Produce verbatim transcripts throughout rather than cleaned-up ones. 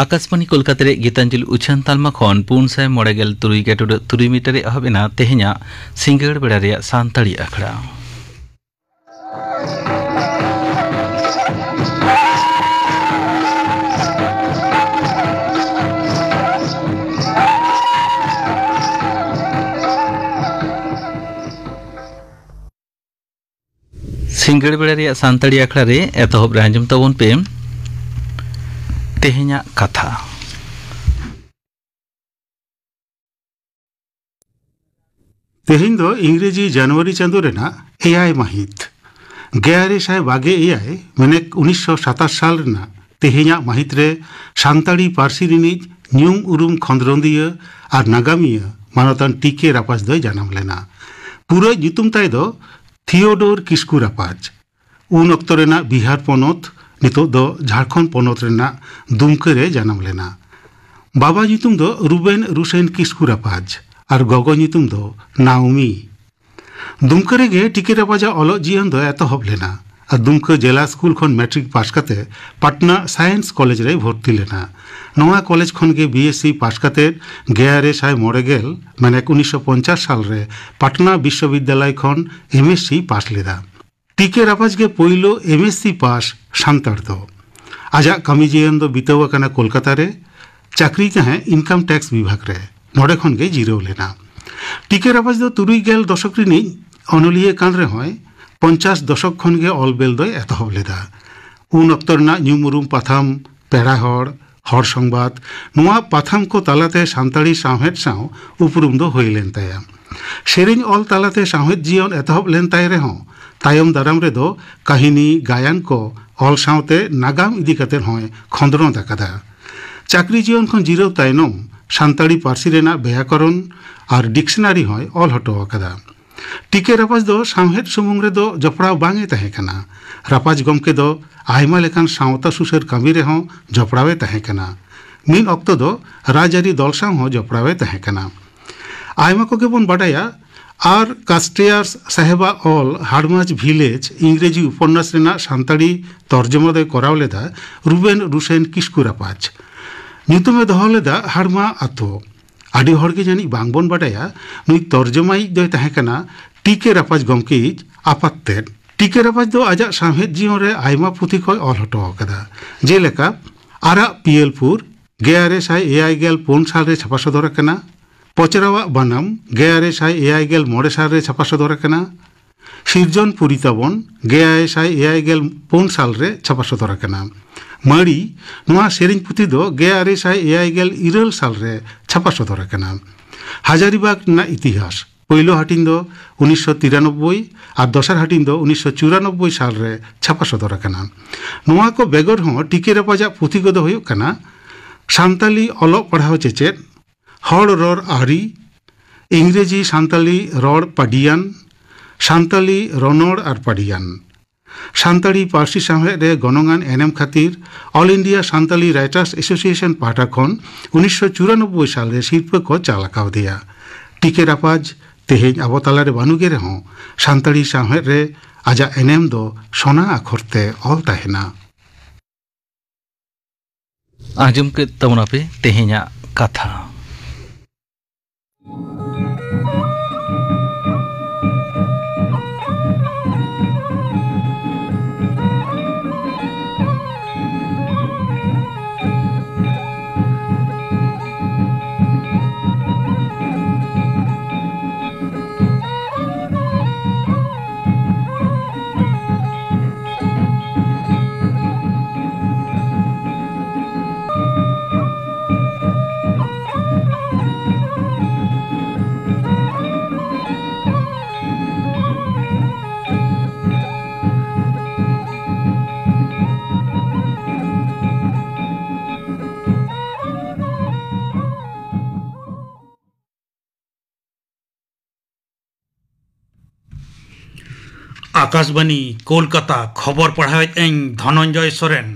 ᱟᱠᱟᱥᱵᱟᱱᱤ ᱠᱳᱞᱠᱟᱛᱟ ᱨᱮ ᱜᱤᱛᱟᱧᱡᱚᱞᱤ ᱩᱪᱷᱟᱹᱱ ᱛᱟᱞᱢᱟ ᱠᱷᱚᱱ ᱯᱩᱱ ᱥᱟᱭ ᱢᱚᱬᱮ ᱜᱮᱞ ᱛᱩᱨᱩᱭ ᱜᱮᱴᱩᱰᱟᱹᱜ ᱛᱩᱨᱩᱭ ᱢᱤᱴᱟᱨ ᱨᱮ ᱮᱦᱚᱵ ᱮᱱᱟ ᱛᱮᱦᱮᱧᱟᱜ ᱥᱤᱸᱜᱟᱹᱲ ᱵᱮᱲᱟ ᱨᱮᱭᱟᱜ ᱥᱟᱱᱛᱟᱲᱤ ᱟᱠᱷᱲᱟ᱾ ᱥᱤᱸᱜᱟᱹᱲ ᱵᱮᱲᱟ ᱨᱮᱭᱟᱜ ᱥᱟᱱᱛᱟᱲᱤ ᱟᱠᱷᱲᱟ ᱨᱮ ᱮᱛᱚᱦᱚᱵ ᱨᱮ ᱟᱸᱡᱚᱢ ᱛᱟᱵᱚᱱ ᱯᱮ ᱛᱮᱦᱮᱧᱟᱜ ᱠᱟᱛᱷᱟ᱾ ᱛᱮᱦᱮᱧ ᱫᱚ ᱤᱝᱨᱮᱡᱤ ᱡᱟᱱᱩᱣᱟᱨᱤ ᱪᱟᱸᱫᱳ ᱨᱮᱱᱟᱜ ᱮᱭᱟᱭ ᱢᱟᱹᱦᱤᱛ᱾ ᱜᱮᱞ ᱟᱨᱮ ᱥᱟᱭ ᱵᱟᱜᱮ ᱮᱭᱟᱭ, ᱢᱟᱱᱮ ᱩᱱᱤᱥᱥᱚ ᱥᱟᱛᱟᱥ ᱥᱟᱞ ᱨᱮᱱᱟᱜ ᱛᱮᱦᱮᱧᱟᱜ ᱢᱟᱹᱦᱤᱛ ᱨᱮ ᱥᱟᱱᱛᱟᱲᱤ ᱯᱟᱹᱨᱥᱤ ᱨᱤᱱᱤᱡ ᱧᱩᱢ ᱩᱨᱩᱢ ᱠᱷᱚᱸᱫᱽᱨᱚᱸᱫᱤᱭᱟᱹ ᱟᱨ ᱱᱟᱜᱟᱢᱤᱭᱟᱹ ᱢᱟᱱᱚᱛᱟᱱ ᱴᱤ ᱠᱮ ᱨᱟᱯᱟᱡᱽ ᱫᱚᱭ ᱡᱟᱱᱟᱢ ᱞᱮᱱᱟ᱾ ᱯᱩᱨᱟᱹ ᱧᱩᱛᱩᱢ ᱛᱟᱭ ᱫᱚ ᱛᱷᱤᱭᱳᱰᱳᱨ ᱠᱤᱥᱠᱩ ᱨᱟᱯᱟᱡᱽ᱾ ᱩᱱ ᱚᱠᱛᱚ ᱨᱮᱱᱟᱜ ᱵᱤᱦᱟᱨ ᱯᱚᱱᱚᱛ, ᱱᱤᱛᱚᱜ ᱫᱚ ᱡᱷᱟᱲᱠᱷᱚᱸᱰ ᱯᱚᱱᱚᱛ ᱨᱮᱱᱟᱜ ᱫᱩᱢᱠᱟᱹ ᱨᱮ ᱡᱟᱱᱟᱢ ᱞᱮᱱᱟ᱾ ᱵᱟᱵᱟ ᱧᱩᱛᱩᱢ ᱫᱚ ᱨᱩᱵᱮᱱ ᱨᱩᱥᱮᱱ ᱠᱤᱥᱠᱩ ᱨᱟᱯᱟᱡᱽ ᱟᱨ ᱜᱚᱜᱚ ᱧᱩᱛᱩᱢ ᱫᱚ ᱱᱟᱣᱢᱤ᱾ ᱫᱩᱢᱠᱟᱹ ᱨᱮᱜᱮ ᱴᱤ ᱠᱮ ᱨᱟᱯᱟᱡᱟᱜ ᱚᱞᱚᱜ ᱡᱤᱭᱚᱱ ᱫᱚ ᱮᱛᱚᱦᱚᱵ ᱞᱮᱱᱟ ᱟᱨ ᱫᱩᱢᱠᱟᱹ ᱡᱮᱞᱟ ᱥᱠᱩᱞ ᱠᱷᱚᱱ ᱢᱮᱴᱨᱤᱠ ᱯᱟᱥ ᱠᱟᱛᱮ ᱯᱟᱴᱱᱟ ᱥᱟᱭᱮᱱᱥ ᱠᱚᱞᱮᱡᱽ ᱨᱮᱭ ᱵᱷᱚᱨᱛᱤ ᱞᱮᱱᱟ᱾ ᱱᱚᱣᱟ ᱠᱚᱞᱮᱡᱽ ᱠᱷᱚᱱ ᱜᱮ ᱵᱤ ᱮᱥ ᱥᱤ ᱯᱟᱥ ᱠᱟᱛᱮ ᱜᱮᱞ ᱟᱨᱮ ᱥᱟᱭ ᱢᱚᱬᱮ ᱜᱮᱞ, ᱢᱟᱱᱮ ᱩᱱᱤᱥᱥᱚ ᱯᱚᱧᱪᱟᱥ ᱥᱟᱞ ᱨᱮ ᱯᱟᱴᱱᱟ ᱵᱤᱥᱥᱚᱵᱤᱫᱽᱫᱟᱞᱚᱭ ᱠᱷᱚᱱ ᱮᱢ ᱮᱥ ᱥᱤ ᱯᱟᱥ ᱞᱮᱫᱟ᱾ ᱴᱤ ᱠᱮ ᱨᱟᱯᱟᱡᱽ ᱜᱮ ᱯᱳᱭᱞᱳ ᱮᱢ ᱮᱥ ᱥᱤ ᱯᱟᱥ ᱥᱟᱱᱛᱟᱲ ᱫᱚ᱾ ᱟᱡᱟᱜ ᱠᱟᱹᱢᱤ ᱡᱤᱭᱚᱱ ᱫᱚ ᱵᱤᱛᱟᱹᱣ ᱟᱠᱟᱱᱟ ᱠᱳᱞᱠᱟᱛᱟ ᱨᱮ᱾ ᱪᱟᱹᱠᱨᱤ ᱛᱟᱦᱮᱸ ᱤᱱᱠᱟᱢ ᱴᱮᱠᱥ ᱵᱤᱵᱷᱟᱜᱽ ᱨᱮ, ᱱᱚᱰᱮ ᱠᱷᱚᱱ ᱜᱮ ᱡᱤᱨᱟᱹᱣ ᱞᱮᱱᱟ᱾ ᱴᱤ ᱠᱮ ᱨᱟᱯᱟᱡᱽ ᱫᱚ ᱛᱩᱨᱩᱭ ᱜᱮᱞ ᱫᱚᱥᱚᱠ ᱨᱤᱱᱤᱡ ᱚᱱᱚᱞᱤᱭᱟᱹ ᱠᱟᱱ ᱨᱮᱦᱚᱸᱭ, ᱯᱚᱧᱪᱟᱥ ᱫᱚᱥᱚᱠ ᱠᱷᱚᱱ ᱜᱮ ᱚᱞ ᱵᱮᱞ ᱫᱚᱭ ᱮᱛᱚᱦᱚᱵ ᱞᱮᱫᱟ᱾ ᱩᱱ ᱚᱠᱛᱚ ᱨᱮᱱᱟᱜ ᱧᱩᱢ ᱩᱨᱩᱢ ᱯᱟᱛᱷᱟᱢ ᱯᱮᱲᱟ ᱦᱚᱲ, ᱦᱚᱲ ᱥᱚᱝᱵᱟᱫ, ᱱᱚᱣᱟ ᱯᱟᱛᱷᱟᱢ ᱠᱚ ᱛᱟᱞᱟᱛᱮ ᱥᱟᱱᱛᱟᱲᱤ ᱥᱟᱶᱦᱮᱫ ᱥᱟᱶ ᱩᱯᱨᱩᱢ ᱫᱚ ᱦᱩᱭ ᱞᱮᱱ ᱛᱟᱭᱟ᱾ ᱥᱮᱨᱮᱧ ᱚᱞ ᱛᱟᱞᱟᱛᱮ ᱥᱟᱶᱦᱮᱫ ᱡᱤᱭᱚᱱ ᱮᱛᱚᱦᱚᱵ ᱞᱮᱱ ᱛᱟᱭ ᱨᱮᱦᱚᱸ, ᱛᱟᱭᱚᱢ ᱫᱟᱨᱟᱢ ᱨᱮᱫᱚ ᱠᱟᱹᱦᱱᱤ, ᱜᱟᱭᱟᱱ ᱠᱚ ᱚᱞ ᱥᱟᱶᱛᱮ ᱱᱟᱜᱟᱢ ᱤᱫᱤ ᱠᱟᱛᱮ ᱦᱚᱸᱭ ᱠᱷᱚᱸᱫᱽᱨᱚᱸᱫ ᱟᱠᱟᱫᱟ᱾ ᱪᱟᱹᱠᱨᱤ ᱡᱤᱭᱚᱱ ᱠᱷᱚᱱ ᱡᱤᱨᱟᱹᱣ ᱛᱟᱭᱱᱚᱢ ᱥᱟᱱᱛᱟᱲᱤ ᱯᱟᱹᱨᱥᱤ ᱨᱮᱱᱟᱜ ᱵᱮᱭᱟᱠᱚᱨᱚᱱ ᱟᱨ ᱰᱤᱠᱥᱱᱟᱨᱤ ᱦᱚᱸᱭ ᱚᱞ ᱦᱚᱴᱚ ᱟᱠᱟᱫᱟ᱾ ᱴᱤ ᱠᱮ ᱨᱟᱯᱟᱡᱽ ᱫᱚ ᱥᱟᱶᱦᱮᱫ ᱥᱩᱢᱩᱝ ᱨᱮᱫᱚ ᱡᱚᱯᱲᱟᱣ ᱵᱟᱝ ᱮ ᱛᱟᱦᱮᱸ ᱠᱟᱱᱟ᱾ ᱨᱟᱯᱟᱡᱽ ᱜᱚᱢᱠᱮ ᱫᱚ ᱟᱭᱢᱟ ᱞᱮᱠᱟᱱ ᱥᱟᱶᱛᱟ ᱥᱩᱥᱟᱹᱨ ᱠᱟᱹᱢᱤ ᱨᱮᱦᱚᱸ ᱡᱚᱯᱲᱟᱣ ᱮ ᱛᱟᱦᱮᱸ ᱠᱟᱱᱟ᱾ ᱢᱤᱫ ᱚᱠᱛᱚ ᱫᱚ ᱨᱟᱡᱽᱟᱹᱨᱤ ᱫᱚᱞ ᱥᱟᱶ ᱦᱚᱸ ᱡᱚᱯᱲᱟᱣ ᱮ ᱛᱟᱦᱮᱸ ᱠᱟᱱᱟ᱾ ᱟᱭᱢᱟ ᱠᱚᱜᱮ ᱵᱚᱱ ᱵᱟᱰᱟᱭᱟ, ᱟᱨ ᱠᱟᱥᱴᱮᱭᱟᱨ ᱥᱟᱦᱮᱵᱟᱜ ᱚᱞ ᱦᱟᱲᱢᱟᱡᱽ ᱵᱷᱤᱞᱮᱡᱽ ᱤᱝᱨᱮᱡᱤ ᱩᱯᱚᱱᱱᱟᱥ ᱨᱮᱱᱟᱜ ᱥᱟᱱᱛᱟᱲᱤ ᱛᱚᱨᱡᱚᱢᱟ ᱫᱚᱭ ᱠᱚᱨᱟᱣ ᱞᱮᱫᱟ ᱨᱩᱵᱮᱱ ᱨᱩᱥᱮᱱ ᱠᱤᱥᱠᱩ ᱨᱟᱯᱟᱡᱽ᱾ ᱧᱩᱛᱩᱢᱮ ᱫᱚᱦᱚ ᱞᱮᱫᱟ ᱦᱟᱲᱢᱟ ᱟᱛᱳ᱾ ᱟᱹᱰᱤ ᱦᱚᱲ ᱜᱮ ᱡᱟᱹᱱᱤᱡ ᱵᱟᱝᱵᱚᱱ ᱵᱟᱰᱟᱭᱟ, ᱱᱩᱭ ᱛᱚᱨᱡᱚᱢᱟᱭᱤᱡ ᱫᱚᱭ ᱛᱟᱦᱮᱸ ᱠᱟᱱᱟ ᱴᱤ ᱠᱮ ᱨᱟᱯᱟᱡᱽ ᱜᱚᱢᱠᱮᱭᱤᱡ ᱟᱯᱟᱛ ᱛᱮᱫ᱾ ᱴᱤ ᱠᱮ ᱨᱟᱯᱟᱡᱽ ᱫᱚ ᱟᱡᱟᱜ ᱥᱟᱶᱦᱮᱫ ᱡᱤᱭᱚᱱ ᱨᱮ ᱟᱭᱢᱟ ᱯᱩᱛᱷᱤ ᱠᱚᱭ ᱚᱞ ᱦᱚᱴᱚ ᱟᱠᱟᱫᱟ, ᱡᱮᱞᱮᱠᱟ ᱟᱨᱟᱜ ᱯᱤᱭᱮᱞᱯᱩᱨ, ᱜᱮᱞ ᱟᱨᱮ ᱥᱟᱭ ᱮᱭᱟᱭ ᱜᱮᱞ ᱯᱩᱱ ᱥᱟᱞ ᱨᱮ ᱪᱷᱟᱯᱟ ᱥᱚᱫᱚᱨ ᱟᱠᱟᱱᱟ, ᱯᱚᱪᱨᱟᱣᱟᱜ ᱵᱟᱱᱟᱢ, ᱜᱮᱞ ᱟᱨᱮ ᱥᱟᱭ ᱮᱭᱟᱭ ᱜᱮᱞ ᱢᱚᱬᱮ ᱥᱟᱞ ᱨᱮ ᱪᱷᱟᱯᱟ ᱥᱚᱫᱚᱨ ᱟᱠᱟᱱᱟ, ᱥᱤᱨᱡᱚᱱ ᱯᱩᱨᱤ ᱛᱟᱵᱚᱱ, ᱜᱮᱞ ᱟᱨᱮ ᱥᱟᱭ ᱮᱭᱟᱭ ᱜᱮᱞ ᱯᱩᱱ ᱥᱟᱞ ᱨᱮ ᱪᱷᱟᱯᱟ ᱥᱚᱫᱚᱨ ᱟᱠᱟᱱᱟ᱾ ᱢᱟᱹᱲᱤ, ᱱᱚᱣᱟ ᱥᱮᱨᱮᱧ ᱯᱩᱛᱷᱤ ᱫᱚ ᱜᱮᱞ ᱟᱨᱮ ᱥᱟᱭ ᱮᱭᱟᱭ ᱜᱮᱞ ᱤᱨᱟᱹᱞ ᱥᱟᱞ ᱨᱮ ᱪᱷᱟᱯᱟ ᱥᱚᱫᱚᱨ ᱟᱠᱟᱱᱟ᱾ ᱦᱟᱡᱟᱨᱤᱵᱟᱜᱽ ᱨᱮᱱᱟᱜ ᱤᱛᱤᱦᱟᱥ, ᱯᱳᱭᱞᱳ ᱦᱟᱹᱴᱤᱧ ᱫᱚ ᱩᱱᱤᱥᱥᱚ ᱛᱤᱨᱟᱱᱚᱵᱵᱳᱭ ᱟᱨ ᱫᱚᱥᱟᱨ ᱦᱟᱹᱴᱤᱧ ᱫᱚ ᱩᱱᱤᱥᱥᱚ ᱪᱩᱨᱟᱱᱚᱵᱵᱳᱭ ᱥᱟᱞ ᱨᱮ ᱪᱷᱟᱯᱟ ᱥᱚᱫᱚᱨ ᱟᱠᱟᱱᱟ᱾ ᱱᱚᱣᱟ ᱠᱚ ᱵᱮᱜᱚᱨ ᱦᱚᱸ ᱴᱤ ᱠᱮ ᱨᱟᱯᱟᱡᱟᱜ ᱯᱩᱛᱷᱤ ᱠᱚᱫᱚ ᱦᱩᱭᱩᱜ ᱠᱟᱱᱟ ᱥᱟᱱᱛᱟᱞᱤ ᱚᱞᱚᱜ ᱯᱟᱲᱦᱟᱣ ᱪᱮᱪᱮᱫ, ᱦᱚᱲ ᱨᱚᱲ ᱟᱹᱨᱤ, ᱤᱝᱨᱮᱡᱤ ᱥᱟᱱᱛᱟᱞᱤ ᱨᱚᱲ ᱯᱟᱹᱰᱤᱭᱟᱱ, ᱥᱟᱱᱛᱟᱞᱤ ᱨᱚᱱᱚᱲ ᱟᱨ ᱯᱟᱹᱰᱤᱭᱟᱱ᱾ ᱥᱟᱱᱛᱟᱲᱤ ᱯᱟᱹᱨᱥᱤ ᱥᱟᱶᱦᱮᱫ ᱨᱮ ᱜᱚᱱᱚᱝᱟᱱ ᱮᱱᱮᱢ ᱠᱷᱟᱹᱛᱤᱨ All India Santali Writers Association ᱯᱟᱦᱴᱟ ᱠᱷᱚᱱ ᱩᱱᱤᱥᱥᱚ ᱪᱩᱨᱟᱱᱚᱵᱵᱳᱭ ᱥᱟᱞ ᱨᱮ ᱥᱤᱨᱯᱟᱹ ᱠᱚ ᱪᱟᱞ ᱟᱠᱟᱣᱫᱮᱭᱟ᱾ ᱴᱤ ᱠᱮ ᱨᱟᱯᱟᱡᱽ ᱛᱮᱦᱮᱧ ᱟᱵᱚ ᱛᱟᱞᱟᱨᱮ ᱵᱟᱹᱱᱩᱜ ᱮ ᱨᱮᱦᱚᱸ, ᱥᱟᱱᱛᱟᱲᱤ ᱥᱟᱶᱦᱮᱫ ᱨᱮ ᱟᱡᱟᱜ ᱮᱱᱮᱢ ᱫᱚ ᱥᱚᱱᱟ ᱟᱠᱷᱚᱨ ᱛᱮ ᱚᱞ ᱛᱟᱦᱮᱱᱟ᱾ ᱟᱸᱡᱚᱢ ᱠᱮᱫ ᱛᱟᱵᱚᱱᱟᱯᱮ ᱛᱮᱦᱮᱧᱟᱜ ᱠᱟᱛᱷᱟ᱾ ᱟᱠᱟᱥᱵᱟᱱᱤ ᱠᱳᱞᱠᱟᱛᱟ, ᱠᱷᱚᱵᱚᱨ ᱯᱟᱲᱦᱟᱣᱮᱫ ᱟᱹᱧ ᱫᱷᱚᱱᱚᱱᱡᱚᱭ ᱥᱚᱨᱮᱱ᱾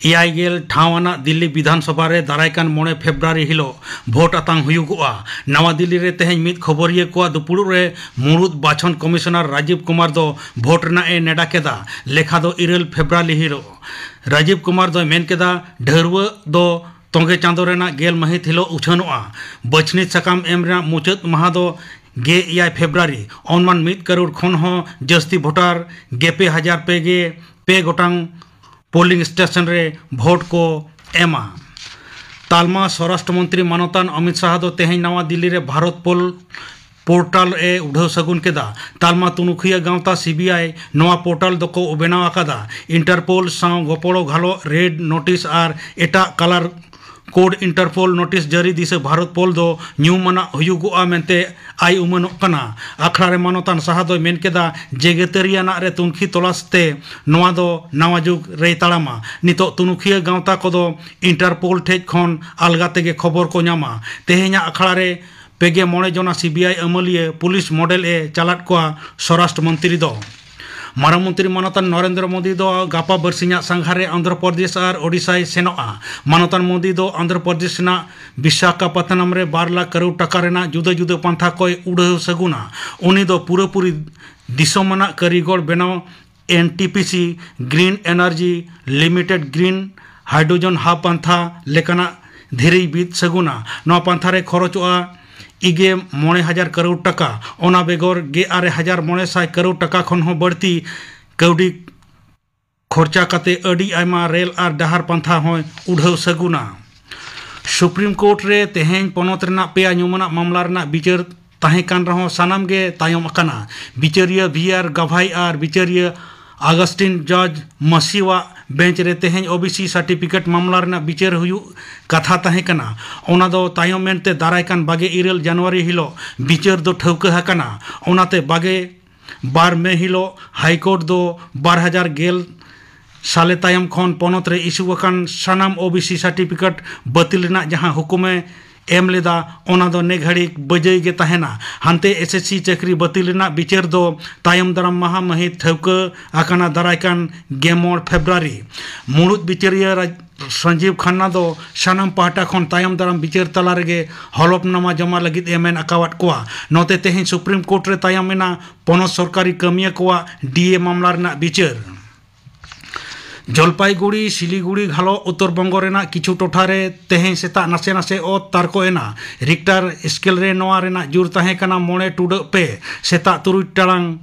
ᱮᱭᱟᱭ ᱜᱮᱞ ᱴᱷᱟᱶ ᱟᱱᱟᱜ ᱫᱤᱞᱞᱤ ᱵᱤᱫᱷᱟᱱ ᱥᱚᱵᱷᱟ ᱨᱮ ᱫᱟᱨᱟᱭ ᱠᱟᱱ ᱢᱚᱬᱮ ᱯᱷᱮᱵᱽᱨᱩᱣᱟᱨᱤ ᱦᱤᱞᱳᱜ ᱵᱷᱳᱴ ᱟᱛᱟᱝ ᱦᱩᱭᱩᱜᱚᱜᱼᱟ᱾ ᱱᱟᱣᱟ ᱫᱤᱞᱞᱤ ᱨᱮ ᱛᱮᱦᱮᱧ ᱢᱤᱫ ᱠᱷᱚᱵᱚᱨᱤᱭᱟᱹ ᱠᱚᱣᱟᱜ ᱫᱩᱯᱩᱲᱩᱵ ᱨᱮ ᱢᱩᱬᱩᱫ ᱵᱟᱪᱷᱚᱱ ᱠᱚᱢᱤᱥᱚᱱᱟᱨ ᱨᱟᱡᱤᱵᱽ ᱠᱩᱢᱟᱨ ᱫᱚ ᱵᱷᱳᱴ ᱨᱮᱱᱟᱜ ᱮ ᱱᱮᱰᱟ ᱠᱮᱫᱟ᱾ ᱞᱮᱠᱷᱟ ᱫᱚ ᱤᱨᱟᱹᱞ ᱯᱷᱮᱵᱽᱨᱩᱣᱟᱨᱤ ᱦᱤᱞᱳᱜ᱾ ᱨᱟᱡᱤᱵᱽ ᱠᱩᱢᱟᱨ ᱫᱚᱭ ᱢᱮᱱ ᱠᱮᱫᱟ, ᱰᱷᱟᱹᱨᱣᱟᱹᱜ ᱫᱚ ᱛᱚᱸᱜᱮ ᱪᱟᱸᱫᱚ ᱨᱮᱱᱟᱜ ᱜᱮᱞ ᱢᱟᱹᱦᱤᱛ ᱦᱤᱞᱳᱜ ᱩᱪᱷᱟᱹᱱᱚᱜᱼᱟ᱾ ᱵᱟᱹᱪᱷᱱᱤ ᱥᱟᱠᱟᱢ ᱮᱢ ᱨᱮᱱᱟᱜ ᱢᱩᱪᱟᱹᱫ ᱢᱟᱦᱟ ᱫᱚ ᱜᱮᱞ ᱮᱭᱟᱭ ᱯᱷᱮᱵᱽᱨᱩᱣᱟᱨᱤ᱾ ᱚᱱᱢᱟᱱ ᱢᱤᱫ ᱠᱟᱨᱳᱲ ᱠᱷᱚᱱ ᱦᱚᱸ ᱡᱟᱹᱥᱛᱤ ᱵᱷᱳᱴᱟᱨ ᱜᱮᱞ ᱯᱮ ᱦᱟᱡᱟᱨ ᱯᱮ ᱜᱮ ᱯᱮ ᱜᱚᱴᱟᱝ ᱯᱳᱞᱤᱝ ᱥᱴᱮᱥᱚᱱ ᱨᱮ ᱵᱷᱳᱴ ᱠᱚ ᱮᱢᱟ᱾ ᱛᱟᱞᱢᱟ ᱥᱚᱨᱟᱥᱴᱨᱚ ᱢᱚᱱᱛᱨᱤ ᱢᱟᱱᱚᱛᱟᱱ ᱚᱢᱤᱛ ᱥᱟᱦᱟ ᱫᱚ ᱛᱮᱦᱮᱧ ᱱᱟᱣᱟ ᱫᱤᱞᱞᱤ ᱨᱮ ᱵᱷᱟᱨᱚᱛ ᱯᱳᱞ ᱯᱳᱨᱴᱟᱞ ᱮ ᱩᱰᱷᱟᱹᱣ ᱥᱟᱹᱜᱩᱱ ᱠᱮᱫᱟ᱾ ᱛᱟᱞᱢᱟ ᱛᱩᱱᱩᱠᱷᱤᱭᱟᱹ ᱜᱟᱶᱛᱟ ᱥᱤ ᱵᱤ ᱟᱭ ᱱᱚᱣᱟ ᱯᱳᱨᱴᱟᱞ ᱫᱚᱠᱚ ᱵᱮᱱᱟᱣ ᱟᱠᱟᱫᱟ᱾ ᱤᱱᱴᱟᱨᱯᱳᱞ ᱥᱟᱶ ᱜᱚᱯᱚᱲᱚ ᱜᱷᱟᱞᱚᱜ ᱨᱮᱰ ᱱᱳᱴᱤᱥ ᱟᱨ ᱮᱴᱟᱜ ᱠᱟᱞᱟᱨ ᱠᱳᱰ ᱤᱱᱴᱟᱨᱯᱳᱞ ᱱᱳᱴᱤᱥ ᱡᱟᱹᱨᱤ ᱫᱤᱥᱟᱹ ᱵᱷᱟᱨᱚᱛ ᱯᱳᱞ ᱫᱚ ᱧᱩᱢᱟᱱᱟᱜ ᱦᱩᱭᱩᱜᱚᱜᱼᱟ ᱢᱮᱱᱛᱮ ᱟᱭ ᱩᱢᱟᱹᱱᱚᱜ ᱠᱟᱱᱟ᱾ ᱟᱠᱷᱲᱟ ᱨᱮ ᱢᱟᱱᱚᱛᱟᱱ ᱥᱟᱦᱟ ᱫᱚᱭ ᱢᱮᱱ ᱠᱮᱫᱟ, ᱡᱮᱜᱮᱛᱟᱹᱨᱤᱭᱟᱱᱟᱜ ᱨᱮ ᱛᱩᱱᱠᱷᱤ ᱛᱚᱞᱟᱥ ᱛᱮ ᱱᱚᱣᱟ ᱫᱚ ᱱᱟᱣᱟ ᱡᱩᱜᱽ ᱨᱮᱭ ᱛᱟᱲᱟᱢᱟ᱾ ᱱᱤᱛᱚᱜ ᱛᱩᱱᱩᱠᱷᱤᱭᱟᱹ ᱜᱟᱶᱛᱟ ᱠᱚᱫᱚ ᱤᱱᱴᱟᱨᱯᱳᱞ ᱴᱷᱮᱡ ᱠᱷᱚᱱ ᱟᱞᱜᱟ ᱛᱮᱜᱮ ᱠᱷᱚᱵᱚᱨ ᱠᱚ ᱧᱟᱢᱟ᱾ ᱛᱮᱦᱮᱧᱟᱜ ᱟᱠᱷᱲᱟ ᱨᱮ ᱯᱮ ᱜᱮ ᱢᱚᱬᱮ ᱡᱚᱱᱟ ᱥᱤ ᱵᱤ ᱟᱭ ᱟᱹᱢᱟᱹᱞᱤᱭᱟᱹ ᱯᱩᱞᱤᱥ ᱢᱚᱰᱮᱞ ᱮ ᱪᱟᱞᱟᱫ ᱠᱚᱣᱟ ᱥᱚᱨᱟᱥᱴᱨᱚ ᱢᱚᱱᱛᱨᱤ ᱫᱚ᱾ ᱢᱟᱨᱟᱝ ᱢᱚᱱᱛᱨᱤ ᱢᱟᱱᱚᱛᱟᱱ ᱱᱚᱨᱮᱱᱫᱨᱚ ᱢᱳᱫᱤ ᱫᱚ ᱜᱟᱯᱟ ᱵᱟᱨᱥᱤᱧᱟᱜ ᱥᱟᱸᱜᱷᱟᱨ ᱨᱮ ᱟᱱᱫᱷᱨᱚ ᱯᱨᱚᱫᱮᱥ ᱟᱨ ᱳᱰᱤᱥᱟᱭ ᱥᱮᱱᱚᱜᱼᱟ᱾ ᱢᱟᱱᱚᱛᱟᱱ ᱢᱳᱫᱤ ᱫᱚ ᱟᱱᱫᱷᱨᱚ ᱯᱨᱚᱫᱮᱥ ᱨᱮᱱᱟᱜ ᱵᱤᱥᱟᱠᱷᱟᱯᱟᱛᱱᱟᱢ ᱨᱮ ᱵᱟᱨ ᱞᱟᱠᱷ ᱠᱟᱨᱳᱲ ᱴᱟᱠᱟ ᱨᱮᱱᱟᱜ ᱡᱩᱫᱟᱹ ᱡᱩᱫᱟᱹ ᱯᱟᱱᱛᱷᱟ ᱠᱚᱭ ᱩᱰᱷᱟᱹᱣ ᱥᱟᱹᱜᱩᱱᱟ᱾ ᱩᱱᱤ ᱫᱚ ᱯᱩᱨᱟᱹᱯᱩᱨᱤ ᱫᱤᱥᱚᱢ ᱟᱱᱟᱜ ᱠᱟᱹᱨᱤᱜᱚᱲ ᱵᱮᱱᱟᱣ N T P C, Green Energy Limited Green Hydrogen Hub ᱯᱟᱱᱛᱷᱟ ᱞᱮᱠᱟᱱᱟᱜ ᱫᱷᱤᱨᱤᱭ ᱵᱤᱫ ᱥᱟᱹᱜᱩᱱᱟ᱾ ᱱᱚᱣᱟ ᱯᱟᱱᱛᱷᱟ ᱨᱮ ᱠᱷᱚᱨᱚᱪᱚᱜᱼᱟ ᱤᱜᱮ ᱢᱚᱬᱮ ᱦᱟᱡᱟᱨ ᱠᱟᱨᱳᱲ ᱴᱟᱠᱟ᱾ ᱚᱱᱟ ᱵᱮᱜᱚᱨ ᱜᱮᱞ ᱟᱨᱮ ᱦᱟᱡᱟᱨ ᱢᱚᱬᱮ ᱥᱟᱭ ᱠᱟᱨᱳᱲ ᱴᱟᱠᱟ ᱠᱷᱚᱱ ᱦᱚᱸ ᱵᱟᱹᱲᱛᱤ ᱠᱟᱹᱣᱰᱤ ᱠᱷᱚᱨᱪᱟ ᱠᱟᱛᱮ ᱟᱹᱰᱤ ᱟᱭᱢᱟ ᱨᱮᱞ ᱟᱨ ᱰᱟᱦᱟᱨ ᱯᱟᱱᱛᱷᱟ ᱦᱚᱸᱭ ᱩᱰᱷᱟᱹᱣ ᱥᱟᱹᱜᱩᱱᱟ᱾ ᱥᱩᱯᱨᱤᱢ ᱠᱳᱨᱴ ᱨᱮ ᱛᱮᱦᱮᱧ ᱯᱚᱱᱚᱛ ᱨᱮᱱᱟᱜ ᱯᱮᱭᱟ ᱧᱩᱢᱟᱱᱟᱜ ᱢᱟᱢᱞᱟ ᱨᱮᱱᱟᱜ ᱵᱤᱪᱟᱹᱨ ᱛᱟᱦᱮᱸ ᱠᱟᱱ ᱨᱮᱦᱚᱸ ᱥᱟᱱᱟᱢ ᱜᱮ ᱛᱟᱭᱚᱢ ᱟᱠᱟᱱᱟ᱾ ᱵᱤᱪᱟᱹᱨᱤᱭᱟᱹ ᱵᱷᱤ ᱟᱨ ᱜᱟᱵᱷᱟᱭ ᱟᱨ ᱵᱤᱪᱟᱹᱨᱤᱭᱟᱹ ᱟᱜᱟᱥᱴᱤᱱ ᱡᱚᱡᱽ ᱢᱟᱹᱥᱤᱣᱟᱜ ᱵᱮᱧᱪ ᱨᱮ ᱛᱮᱦᱮᱧ ᱳ ᱵᱤ ᱥᱤ ᱥᱟᱨᱴᱤᱯᱷᱤᱠᱮᱴ ᱢᱟᱢᱞᱟ ᱨᱮᱱᱟᱜ ᱵᱤᱪᱟᱹᱨ ᱦᱩᱭᱩᱜ ᱠᱟᱛᱷᱟ ᱛᱟᱦᱮᱸ ᱠᱟᱱᱟ᱾ ᱚᱱᱟ ᱫᱚ ᱛᱟᱭᱚᱢ ᱮᱱᱛᱮ ᱫᱟᱨᱟᱭ ᱠᱟᱱ ᱵᱟᱜᱮ ᱤᱨᱟᱹᱞ ᱡᱟᱱᱩᱣᱟᱨᱤ ᱦᱤᱞᱳᱜ ᱵᱤᱪᱟᱹᱨ ᱫᱚ ᱴᱷᱟᱹᱣᱠᱟᱹ ᱟᱠᱟᱱᱟ᱾ ᱚᱱᱟᱛᱮ ᱵᱟᱜᱮ ᱵᱟᱨ ᱢᱮ ᱦᱤᱞᱳᱜ ᱦᱟᱭᱠᱳᱨᱴ ᱫᱚ ᱵᱟᱨ ᱦᱟᱡᱟᱨ ᱜᱮᱞ ᱥᱟᱞᱮ ᱛᱟᱭᱚᱢ ᱠᱷᱚᱱ ᱯᱚᱱᱚᱛ ᱨᱮ ᱤᱥᱩ ᱟᱠᱟᱱ ᱥᱟᱱᱟᱢ ᱳ ᱵᱤ ᱥᱤ ᱥᱟᱨᱴᱤᱯᱷᱤᱠᱮᱴ ᱵᱟᱹᱛᱤᱞ ᱨᱮᱱᱟᱜ ᱡᱟᱦᱟᱸ ᱦᱩᱠᱩᱢᱮ ᱮᱢ ᱞᱮᱫᱟ, ᱚᱱᱟ ᱫᱚ ᱱᱮ ᱜᱷᱟᱹᱲᱤᱡ ᱵᱟᱹᱡᱟᱹᱭ ᱜᱮ ᱛᱟᱦᱮᱱᱟ᱾ ᱦᱟᱱᱛᱮ ᱮᱥ ᱮᱥ ᱥᱤ ᱪᱟᱹᱠᱨᱤ ᱵᱟᱹᱛᱤᱞ ᱨᱮᱱᱟᱜ ᱵᱤᱪᱟᱹᱨ ᱫᱚ ᱛᱟᱭᱚᱢ ᱫᱟᱨᱟᱢ ᱢᱟᱦᱟ ᱢᱟᱹᱦᱤᱛ ᱴᱷᱟᱹᱣᱠᱟᱹ ᱟᱠᱟᱱᱟ ᱫᱟᱨᱟᱭ ᱠᱟᱱ ᱜᱮᱞ ᱢᱚᱬᱮ ᱯᱷᱮᱵᱽᱨᱩᱣᱟᱨᱤ᱾ ᱢᱩᱲᱩᱫ ᱵᱤᱪᱟᱹᱨᱤᱭᱟᱹ ᱨᱟᱡᱽ-, ᱥᱟᱧᱡᱤᱵᱽ ᱠᱷᱟᱱᱱᱟ ᱫᱚ ᱥᱟᱱᱟᱢ ᱯᱟᱦᱴᱟ ᱠᱷᱚᱱ ᱛᱟᱭᱚᱢ ᱫᱟᱨᱟᱢ ᱵᱤᱪᱟᱹᱨ ᱛᱟᱞᱟ ᱨᱮᱜᱮ ᱦᱚᱞᱚᱯᱱᱟᱢᱟ ᱡᱚᱢᱟ ᱞᱟᱹᱜᱤᱫ ᱮ ᱢᱮᱱ ᱟᱠᱟᱣᱟᱫ ᱠᱚᱣᱟ᱾ ᱱᱚᱛᱮ ᱛᱮᱦᱮᱧ ᱥᱩᱯᱨᱤᱢ ᱠᱳᱨᱴ ᱨᱮ ᱛᱟᱭᱚᱢ ᱮᱱᱟ ᱯᱚᱱᱚᱛ ᱥᱚᱨᱠᱟᱨᱤ ᱠᱟᱹᱢᱤᱭᱟᱹ ᱠᱚᱣᱟᱜ ᱰᱤ ᱮ ᱢᱟᱢᱞᱟ ᱨᱮᱱᱟᱜ ᱵᱤᱪᱟᱹᱨ᱾ ᱡᱚᱞᱯᱟᱭᱜᱩᱲᱤ, ᱥᱤᱞᱤᱜᱩᱲᱤ ᱜᱷᱟᱞᱚᱜ ᱩᱛᱛᱚᱨ ᱵᱚᱝᱜᱚ ᱨᱮᱱᱟᱜ ᱠᱤᱪᱷᱩ ᱴᱚᱴᱷᱟ ᱨᱮ ᱛᱮᱦᱮᱧ ᱥᱮᱛᱟᱜ ᱱᱟᱥᱮ ᱱᱟᱥᱮ ᱚᱛ ᱛᱟᱨᱠᱚ ᱮᱱᱟ᱾ ᱨᱤᱠᱴᱟᱨ ᱥᱠᱮᱞ ᱨᱮ ᱱᱚᱣᱟ ᱨᱮᱱᱟᱜ ᱡᱳᱨ ᱛᱟᱦᱮᱸ ᱠᱟᱱᱟ ᱢᱚᱬᱮ ᱴᱩᱰᱟᱹᱜ ᱯᱮ᱾ ᱥᱮᱛᱟᱜ ᱛᱩᱨᱩᱭ ᱴᱟᱲᱟᱝ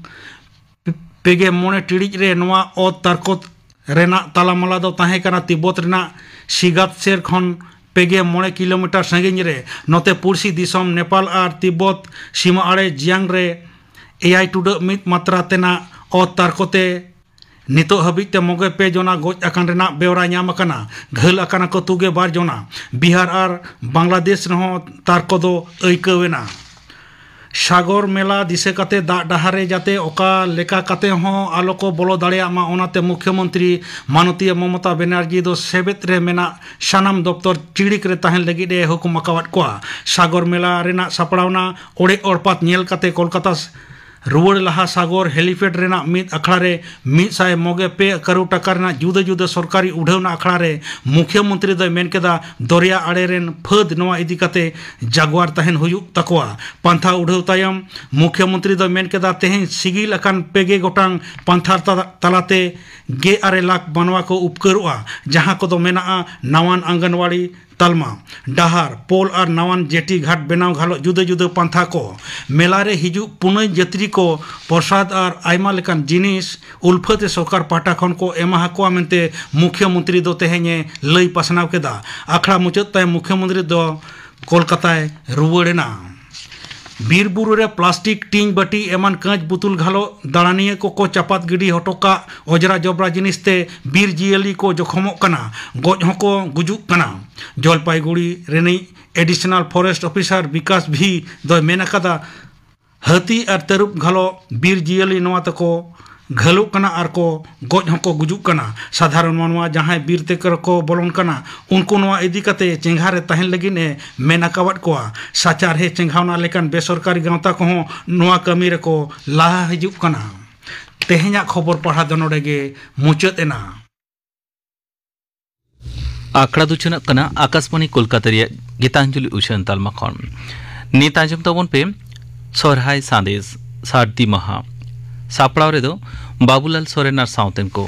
ᱯᱮᱜᱮ ᱢᱚᱬᱮ ᱴᱤᱲᱤᱡ ᱨᱮ ᱱᱚᱣᱟ ᱚᱛ ᱛᱟᱨᱠᱚ ᱨᱮᱱᱟᱜ ᱛᱟᱞᱟᱢᱟᱞᱟ ᱫᱚ ᱛᱟᱦᱮᱸ ᱠᱟᱱᱟ ᱛᱤᱵᱵᱚᱛ ᱨᱮᱱᱟᱜ ᱥᱤᱜᱟᱛᱥᱮᱨ ᱠᱷᱚᱱ ᱯᱮᱜᱮ ᱢᱚᱬᱮ ᱠᱤᱞᱳᱢᱤᱴᱟᱨ ᱥᱟᱺᱜᱤᱧ ᱨᱮ᱾ ᱱᱚᱛᱮ ᱯᱩᱲᱥᱤ ᱫᱤᱥᱚᱢ ᱱᱮᱯᱟᱞ ᱟᱨ ᱛᱤᱵᱵᱚᱛ ᱥᱤᱢᱟᱹ ᱟᱲᱮ ᱡᱤᱭᱟᱝ ᱨᱮ ᱮᱭᱟᱭ ᱴᱩᱰᱟᱹᱜ ᱢᱤᱫ ᱢᱟᱛᱨᱟ ᱛᱮᱱᱟᱜ ᱚᱛ ᱛᱟᱨᱠᱚᱛᱮ ᱱᱤᱛᱚᱜ ᱦᱟᱹᱵᱤᱡ ᱛᱮ ᱢᱚᱜᱮ ᱯᱮ ᱡᱚᱱᱟ ᱜᱚᱡ ᱟᱠᱟᱱ ᱨᱮᱱᱟᱜ ᱵᱮᱣᱨᱟ ᱧᱟᱢ ᱟᱠᱟᱱᱟ᱾ ᱜᱷᱟᱹᱞ ᱟᱠᱟᱱᱟ ᱠᱚ ᱛᱩᱜᱮ ᱵᱟᱨ ᱡᱚᱱᱟ᱾ ᱵᱤᱦᱟᱨ ᱟᱨ ᱵᱟᱝᱞᱟᱫᱮᱥ ᱨᱮᱦᱚᱸ ᱛᱟᱨᱠᱚ ᱫᱚ ᱟᱹᱭᱠᱟᱹᱣ ᱮᱱᱟ᱾ ᱥᱟᱜᱚᱨ ᱢᱮᱞᱟ ᱫᱤᱥᱟᱹ ᱠᱟᱛᱮ ᱫᱟᱜ ᱰᱟᱦᱟᱨ ᱨᱮ ᱡᱟᱛᱮ ᱚᱠᱟ ᱞᱮᱠᱟ ᱠᱟᱛᱮ ᱦᱚᱸ ᱟᱞᱚ ᱠᱚ ᱵᱚᱞᱚ ᱫᱟᱲᱮᱭᱟᱜ ᱢᱟ, ᱚᱱᱟᱛᱮ ᱢᱩᱠᱷᱭᱚᱢᱚᱱᱛᱨᱤ ᱢᱟᱱᱚᱛᱤᱭᱟᱹ ᱢᱚᱢᱚᱛᱟ ᱵᱮᱱᱟᱨᱡᱤ ᱫᱚ ᱥᱮᱵᱮᱫ ᱨᱮ ᱢᱮᱱᱟᱜ ᱥᱟᱱᱟᱢ ᱫᱚᱯᱛᱚᱨ ᱪᱤᱲᱤᱠ ᱨᱮ ᱛᱟᱦᱮᱱ ᱞᱟᱹᱜᱤᱫ ᱮ ᱦᱩᱠᱩᱢ ᱟᱠᱟᱣᱟᱫ ᱠᱚᱣᱟ᱾ ᱥᱟᱜᱚᱨ ᱢᱮᱞᱟ ᱨᱮᱱᱟᱜ ᱥᱟᱯᱲᱟᱣᱱᱟ ᱚᱲᱮᱡ ᱚᱲᱯᱟᱛ ᱧᱮᱞ ᱠᱟᱛᱮ ᱠᱳᱞᱠᱟᱛᱟ ᱨᱩᱣᱟᱹᱲ ᱞᱟᱦᱟ ᱥᱟᱜᱚᱨ ᱦᱮᱞᱤᱯᱮᱰ ᱨᱮᱱᱟᱜ ᱢᱤᱫ ᱟᱠᱷᱲᱟ ᱨᱮ ᱢᱤᱫ ᱥᱟᱭ ᱢᱚᱜᱮ ᱯᱮ ᱠᱟᱨᱳᱲ ᱴᱟᱠᱟ ᱨᱮᱱᱟᱜ ᱡᱩᱫᱟᱹ ᱡᱩᱫᱟᱹ ᱥᱚᱨᱠᱟᱨᱤ ᱩᱰᱷᱟᱹᱣᱱᱟ ᱟᱠᱷᱲᱟ ᱨᱮ ᱢᱩᱠᱷᱭᱚᱢᱚᱱᱛᱨᱤ ᱫᱚᱭ ᱢᱮᱱ ᱠᱮᱫᱟ, ᱫᱚᱨᱭᱟ ᱟᱲᱮ ᱨᱮᱱ ᱯᱷᱟᱹᱫ ᱱᱚᱣᱟ ᱤᱫᱤ ᱠᱟᱛᱮ ᱡᱟᱜᱣᱟᱨ ᱛᱟᱦᱮᱱ ᱦᱩᱭᱩᱜ ᱛᱟᱠᱚᱣᱟ᱾ ᱯᱟᱱᱛᱷᱟ ᱩᱰᱷᱟᱹᱣ ᱛᱟᱭᱚᱢ ᱢᱩᱠᱷᱭᱚᱢᱚᱱᱛᱨᱤ ᱫᱚᱭ ᱢᱮᱱ ᱠᱮᱫᱟ, ᱛᱮᱦᱮᱧ ᱥᱤᱜᱤᱞ ᱟᱠᱟᱱ ᱯᱮᱜᱮ ᱜᱚᱴᱟᱝ ᱯᱟᱱᱛᱷᱟ ᱛᱟ-, ᱛᱟᱞᱟᱛᱮ ᱜᱮ ᱟᱨᱮ ᱞᱟᱠᱷ ᱢᱟᱱᱣᱟ ᱠᱚ ᱩᱯᱠᱟᱹᱨᱚᱜᱼᱟ, ᱡᱟᱦᱟᱸ ᱠᱚᱫᱚ ᱢᱮᱱᱟᱜᱼᱟ ᱱᱟᱣᱟᱱ ᱟᱝᱜᱟᱱᱣᱟᱲᱤ ᱛᱟᱞᱢᱟ, ᱰᱟᱦᱟᱨ, ᱯᱳᱞ ᱟᱨ ᱱᱟᱣᱟᱱ ᱡᱮᱴᱤ ᱜᱷᱟᱴ ᱵᱮᱱᱟᱣ ᱜᱷᱟᱞᱚᱜ ᱡᱩᱫᱟᱹ ᱡᱩᱫᱟᱹ ᱯᱟᱱᱛᱷᱟ ᱠᱚ᱾ ᱢᱮᱞᱟ ᱨᱮ ᱦᱤᱡᱩᱜ ᱯᱩᱱᱟᱹᱭ ᱡᱟᱹᱛᱨᱤ ᱠᱚ ᱯᱨᱚᱥᱟᱫ ᱟᱨ ᱟᱭᱢᱟ ᱞᱮᱠᱟᱱ ᱡᱤᱱᱤᱥ ᱩᱞᱯᱷᱟᱹ ᱛᱮ ᱥᱚᱨᱠᱟᱨ ᱯᱟᱦᱴᱟ ᱠᱷᱚᱱ ᱠᱚ ᱮᱢᱟ ᱦᱟᱠᱚᱣᱟ ᱢᱮᱱᱛᱮ ᱢᱩᱠᱷᱭᱚᱢᱚᱱᱛᱨᱤ ᱫᱚ ᱛᱮᱦᱮᱧ ᱮ ᱞᱟᱹᱭ ᱯᱟᱥᱱᱟᱣ ᱠᱮᱫᱟ᱾ ᱟᱠᱷᱲᱟ ᱢᱩᱪᱟᱹᱫ ᱛᱟᱭᱚᱢ ᱢᱩᱠᱷᱭᱚᱢᱚᱱᱛᱨᱤ ᱫᱚ ᱠᱳᱞᱠᱟᱛᱟᱭ ᱨᱩᱣᱟᱹᱲ ᱮᱱᱟ᱾ ᱵᱤᱨ ᱵᱩᱨᱩ ᱨᱮ ᱯᱞᱟᱥᱴᱤᱠ, ᱴᱤᱧ, ᱵᱟᱹᱴᱤ ᱮᱢᱟᱱ ᱠᱟᱹᱸᱪ ᱵᱩᱛᱩᱞ ᱜᱷᱟᱞᱚᱜ ᱫᱟᱬᱟᱱᱤᱭᱟᱹ ᱠᱚᱠᱚ ᱪᱟᱯᱟᱫ ᱜᱤᱰᱤ ᱦᱚᱴᱚ ᱠᱟᱜ ᱚᱡᱽᱨᱟ ᱡᱚᱵᱽᱨᱟ ᱡᱤᱱᱤᱥ ᱛᱮ ᱵᱤᱨ ᱡᱤᱭᱟᱹᱞᱤ ᱠᱚ ᱡᱚᱠᱷᱚᱢᱚᱜ ᱠᱟᱱᱟ, ᱜᱚᱡ ᱦᱚᱸᱠᱚ ᱜᱩᱡᱩᱜ ᱠᱟᱱᱟ᱾ ᱡᱚᱞᱯᱟᱭᱜᱩᱲᱤ ᱨᱤᱱᱤᱡ ᱮᱰᱤᱥᱚᱱᱟᱞ ᱯᱷᱚᱨᱮᱥᱴ ᱚᱯᱷᱤᱥᱟᱨ ᱵᱤᱠᱟᱥ ᱵᱷᱤ ᱫᱚᱭ ᱢᱮᱱ ᱟᱠᱟᱫᱟ, ᱦᱟᱹᱛᱤ ᱟᱨ ᱛᱟᱹᱨᱩᱵ ᱜᱷᱟᱞᱚᱜ ᱵᱤᱨ ᱡᱤᱭᱟᱹᱞᱤ ᱱᱚᱣᱟ ᱛᱮᱠᱚ ᱜᱷᱟᱹᱞᱚᱜ ᱠᱟᱱᱟ ᱟᱨ ᱠᱚ ᱜᱚᱡ ᱦᱚᱸᱠᱚ ᱜᱩᱡᱩᱜ ᱠᱟᱱᱟ᱾ ᱥᱟᱫᱷᱟᱨᱚᱱ ᱢᱟᱱᱣᱟ ᱡᱟᱦᱟᱸᱭ ᱵᱤᱨ ᱛᱮᱠᱚ ᱠᱚ ᱵᱚᱞᱚᱱ ᱠᱟᱱᱟ, ᱩᱱᱠᱩ ᱱᱚᱣᱟ ᱤᱫᱤ ᱠᱟᱛᱮ ᱪᱮᱸᱜᱷᱟ ᱨᱮ ᱛᱟᱦᱮᱱ ᱞᱟᱹᱜᱤᱫ ᱮ ᱢᱮᱱ ᱟᱠᱟᱣᱟᱫ ᱠᱚᱣᱟ᱾ ᱥᱟᱪᱟᱨᱦᱮ ᱪᱮᱸᱜᱷᱟᱣᱱᱟ ᱞᱮᱠᱟᱱ ᱵᱮᱥᱚᱨᱠᱟᱨᱤ ᱜᱟᱶᱛᱟ ᱠᱚᱦᱚᱸ ᱱᱚᱣᱟ ᱠᱟᱹᱢᱤ ᱨᱮᱠᱚ ᱞᱟᱦᱟ ᱦᱤᱡᱩᱜ ᱠᱟᱱᱟ᱾ ᱛᱮᱦᱮᱧᱟᱜ ᱠᱷᱚᱵᱚᱨ ᱯᱟᱲᱦᱟᱣ ᱫᱚ ᱱᱚᱰᱮ ᱜᱮ ᱢᱩᱪᱟᱹᱫ ᱮᱱᱟ᱾ ᱟᱠᱷᱲᱟ ᱫᱚ ᱪᱟᱞᱟᱜ ᱠᱟᱱᱟ ᱟᱠᱟᱥᱵᱟᱬᱤ ᱠᱳᱞᱠᱟᱛᱟ ᱨᱮᱭᱟᱜ ᱜᱤᱛᱟᱧᱡᱚᱞᱤ ᱩᱪᱷᱟᱹᱱ ᱛᱟᱞᱢᱟ ᱠᱷᱚᱱ᱾ ᱱᱤᱛ ᱟᱸᱡᱚᱢ ᱛᱟᱵᱚᱱ ᱯᱮ ᱥᱚᱨᱦᱟᱭ ᱥᱟᱸᱫᱮᱥ, ᱥᱟᱹᱨᱫᱤ ᱢᱟᱦᱟ᱾ ᱥᱟᱯᱲᱟᱣ ᱨᱮᱫᱚ ᱵᱟᱵᱩᱞᱟᱞ ᱥᱚᱨᱮᱱ ᱟᱨ ᱥᱟᱶᱛᱮᱱ ᱠᱚ᱾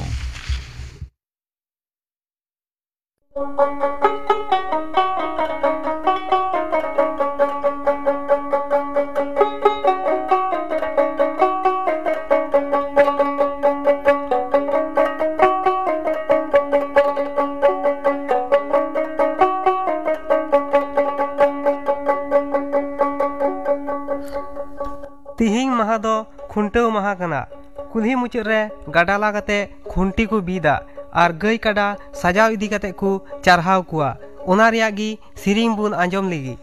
ᱛᱤᱦᱤᱧ ᱢᱟᱦᱟ ᱫᱚ ᱠᱷᱩᱱᱴᱟᱹᱣ ᱢᱟᱦᱟ ᱠᱟᱱᱟ᱾ ᱠᱩᱞᱦᱤ ᱢᱩᱪᱟᱹᱫ ᱨᱮ ᱜᱟᱰᱟ ᱞᱟ ᱠᱟᱛᱮ ᱠᱷᱩᱱᱴᱤ ᱠᱚ ᱵᱤᱫᱟ ᱟᱨ ᱜᱟᱹᱭ ᱠᱟᱰᱟ ᱥᱟᱡᱟᱣ ᱤᱫᱤ ᱠᱟᱛᱮ ᱠᱚ ᱪᱟᱨᱦᱟᱣ ᱠᱚᱣᱟ᱾ ᱚᱱᱟ ᱨᱮᱭᱟᱜ ᱜᱮ ᱥᱮᱨᱮᱧ ᱵᱚᱱ ᱟᱸᱡᱚᱢ ᱞᱮᱜᱮ᱾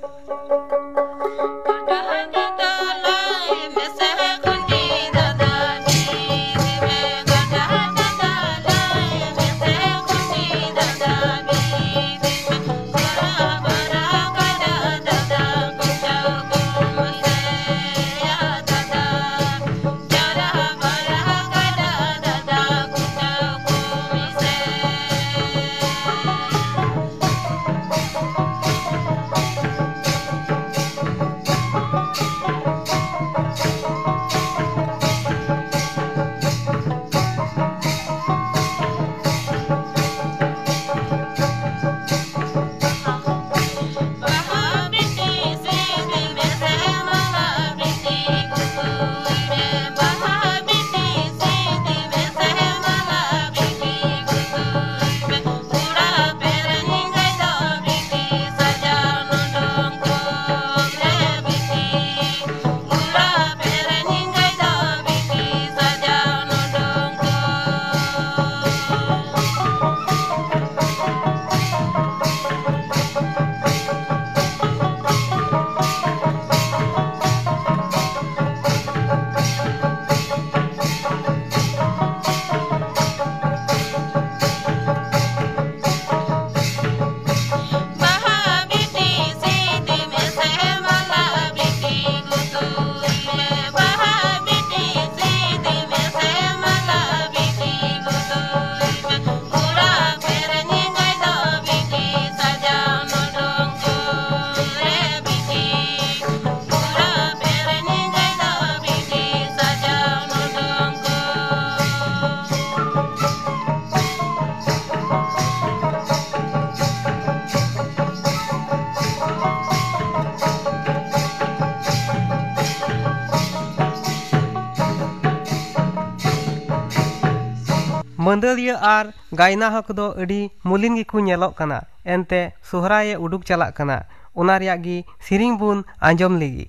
ᱢᱟᱹᱫᱟᱹᱲᱤᱭᱟᱹ ᱟᱨ ᱜᱟᱭᱱᱟᱦᱚ ᱠᱚᱫᱚ ᱟᱹᱰᱤ ᱢᱩᱞᱤᱱ ᱜᱮᱠᱚ ᱧᱮᱞᱚᱜ ᱠᱟᱱᱟ, ᱮᱱᱛᱮ ᱥᱚᱦᱨᱟᱭᱮ ᱩᱰᱩᱠ ᱪᱟᱞᱟᱜ ᱠᱟᱱᱟ, ᱚᱱᱟ ᱨᱮᱭᱟᱜ ᱜᱮ ᱥᱮᱨᱮᱧ ᱵᱚᱱ ᱟᱸᱡᱚᱢ ᱞᱮᱜᱮ᱾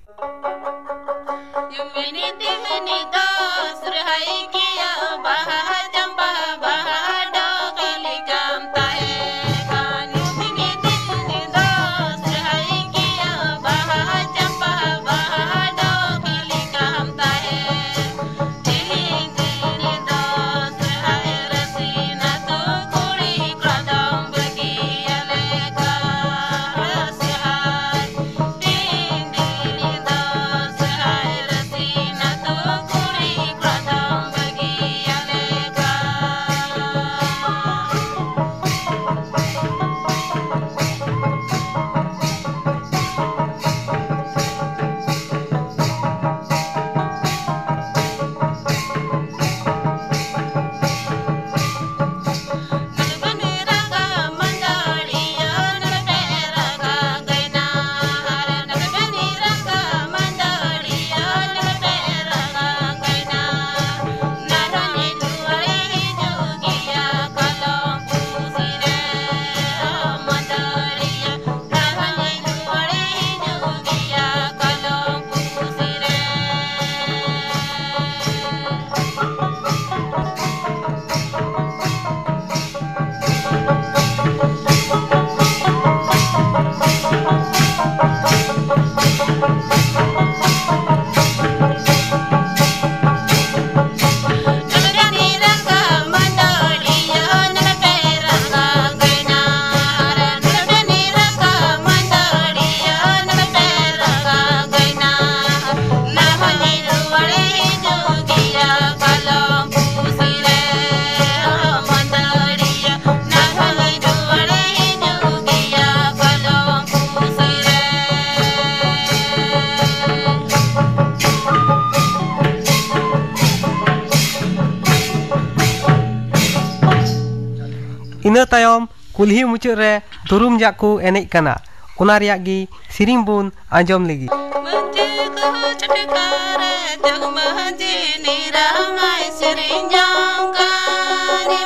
ᱤᱱᱟᱹ ᱛᱟᱭᱚᱢ ᱠᱩᱞᱦᱤ ᱢᱩᱪᱟᱹᱫ ᱨᱮ ᱫᱩᱨᱩᱢ ᱡᱟᱜ ᱠᱚ ᱮᱱᱮᱡ ᱠᱟᱱᱟ, ᱚᱱᱟ ᱨᱮᱭᱟᱜ ᱜᱮ ᱥᱮᱨᱮᱧ ᱵᱚᱱ ᱟᱸᱡᱚᱢ ᱞᱮᱜᱮ᱾ ᱢᱟᱹᱡᱷᱤ ᱠᱚ ᱪᱷᱟᱴᱠᱟ ᱨᱮ ᱡᱚᱜᱽ ᱢᱟᱹᱡᱷᱤ ᱱᱤᱨᱟᱢᱟᱭ ᱥᱮᱨᱮᱧ ᱡᱚᱝ ᱠᱟᱱ᱾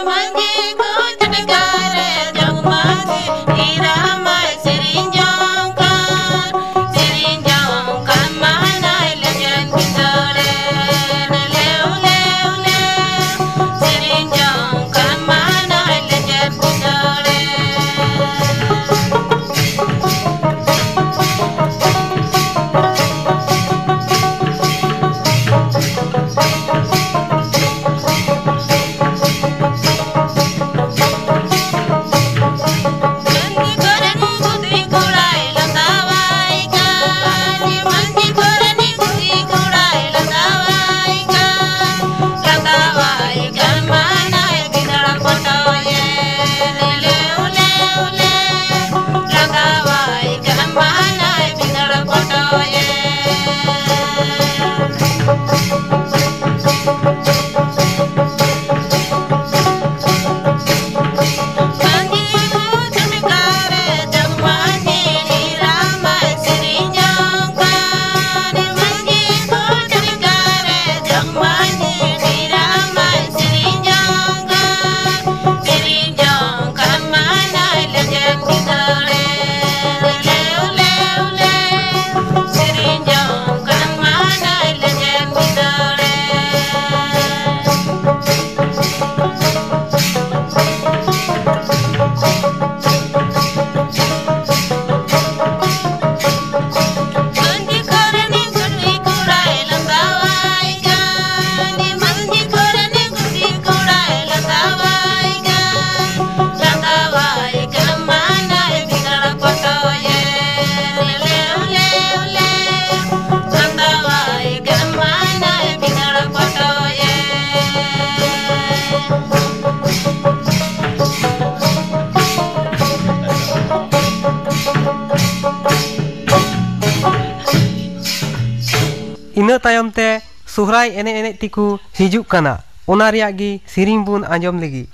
ᱛᱟᱭᱚᱢ ᱛᱮ ᱥᱚᱦᱨᱟᱭ ᱮᱱᱮᱡ ᱮᱱᱮᱡ ᱛᱮᱠᱚ ᱦᱤᱡᱩᱜ ᱠᱟᱱᱟ, ᱚᱱᱟ ᱨᱮᱭᱟᱜ ᱜᱮ ᱥᱮᱨᱮᱧ ᱵᱚᱱ ᱟᱸᱡᱚᱢ ᱞᱮᱜᱮ᱾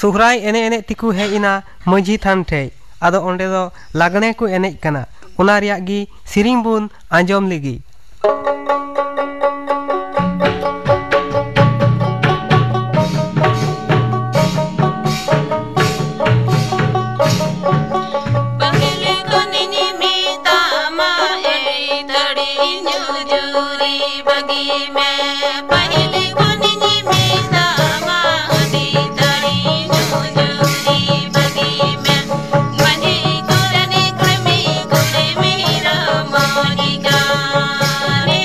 ᱥᱚᱦᱨᱟᱭ ᱮᱱᱮᱡ ᱮᱱᱮᱡ ᱛᱮᱠᱚ ᱦᱮᱡ ᱮᱱᱟ ᱢᱟᱹᱡᱷᱤ ᱛᱷᱟᱱ ᱴᱷᱮᱡ᱾ ᱟᱫᱚ ᱚᱸᱰᱮ ᱫᱚ ᱞᱟᱜᱽᱬᱮ ᱠᱚ ᱮᱱᱮᱡ ᱠᱟᱱᱟ᱾ ᱚᱱᱟ ᱨᱮᱭᱟᱜ ᱜᱮ ᱥᱮᱨᱮᱧ ᱵᱚᱱ ᱟᱸᱡᱚᱢ ᱞᱮᱜᱮ᱾ ᱯᱟᱹᱦᱤᱞ ᱠᱷᱚᱱᱤᱧ ᱢᱮᱛᱟᱢᱟ, ᱟᱹᱰᱤ ᱛᱟᱹᱲᱤ ᱧᱩ ᱡᱩᱨᱤ ᱵᱟᱹᱜᱤ ᱢᱮ᱾ ᱯᱟᱹᱦᱤᱞ ᱠᱷᱚᱱᱤᱧ ᱢᱮᱛᱟᱢᱟ, ᱟᱹᱰᱤ ᱛᱟᱹᱲᱤ ᱧᱩ ᱡᱩᱨᱤ ᱵᱟᱹᱜᱤ ᱢᱮ᱾ ᱢᱟᱹᱡᱷᱤ ᱠᱚᱨᱮᱱᱤᱡ ᱠᱩᱲᱢᱤ ᱠᱩᱲᱢᱤ ᱨᱟᱢᱚᱡᱤ ᱠᱟᱱᱤ᱾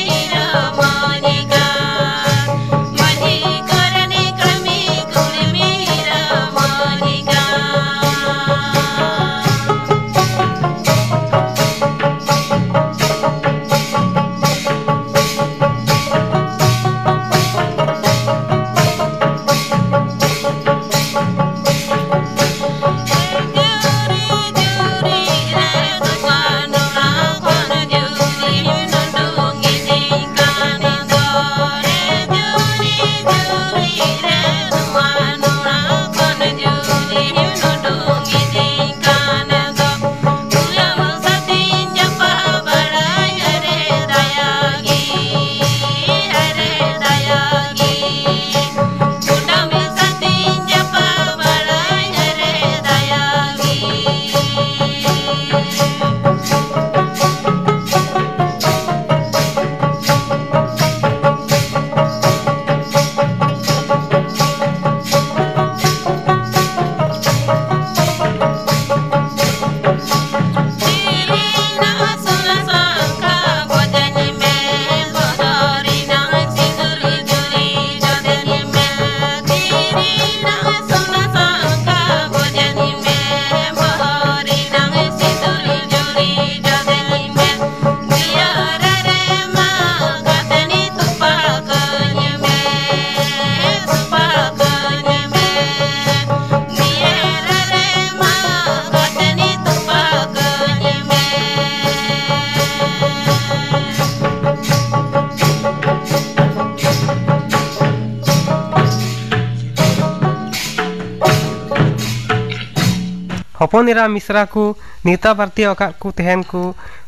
ᱦᱚᱯᱚᱱ ᱮᱨᱟ ᱢᱤᱥᱨᱟ ᱠᱚ ᱱᱮᱣᱛᱟ ᱵᱟᱨᱛᱤ ᱟᱠᱟᱫ ᱠᱚ ᱛᱟᱦᱮᱱ ᱠᱚ,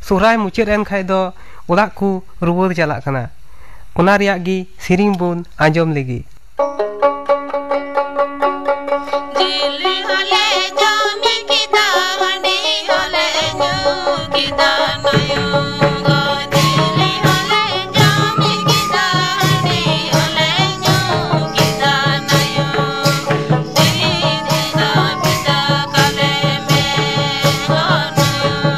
ᱥᱚᱦᱨᱟᱭ ᱢᱩᱪᱟᱹᱫ ᱮᱱ ᱠᱷᱟᱡ ᱫᱚ ᱚᱲᱟᱜ ᱠᱚ ᱨᱩᱣᱟᱹᱲ ᱪᱟᱞᱟᱜ ᱠᱟᱱᱟ᱾ ᱚᱱᱟ ᱨᱮᱭᱟᱜ ᱜᱮ ᱥᱮᱨᱮᱧ ᱵᱚᱱ ᱟᱸᱡᱚᱢ ᱞᱮᱜᱮ᱾ ᱡᱤᱞ ᱦᱚᱞᱮ ᱡᱚᱢ ᱠᱮᱫᱟ, ᱦᱟᱺᱰᱤ ᱦᱚᱞᱮ ᱧᱩ ᱠᱮᱫᱟ, ᱱᱟᱭᱚᱢ ᱫᱚ ᱡᱤᱞ ᱦᱚᱞᱮ ᱡᱚᱢ ᱠᱮᱫᱟ, ᱦᱟᱺᱰᱤ ᱦᱚᱞᱮ ᱧᱩ ᱠᱮᱫᱟ, ᱱᱟᱭᱚᱢ ᱫᱤᱱ ᱫᱚ ᱵᱤᱫᱟᱹ ᱠᱟᱞᱮ ᱢᱮ, ᱦᱚ ᱱᱟᱭᱚᱢ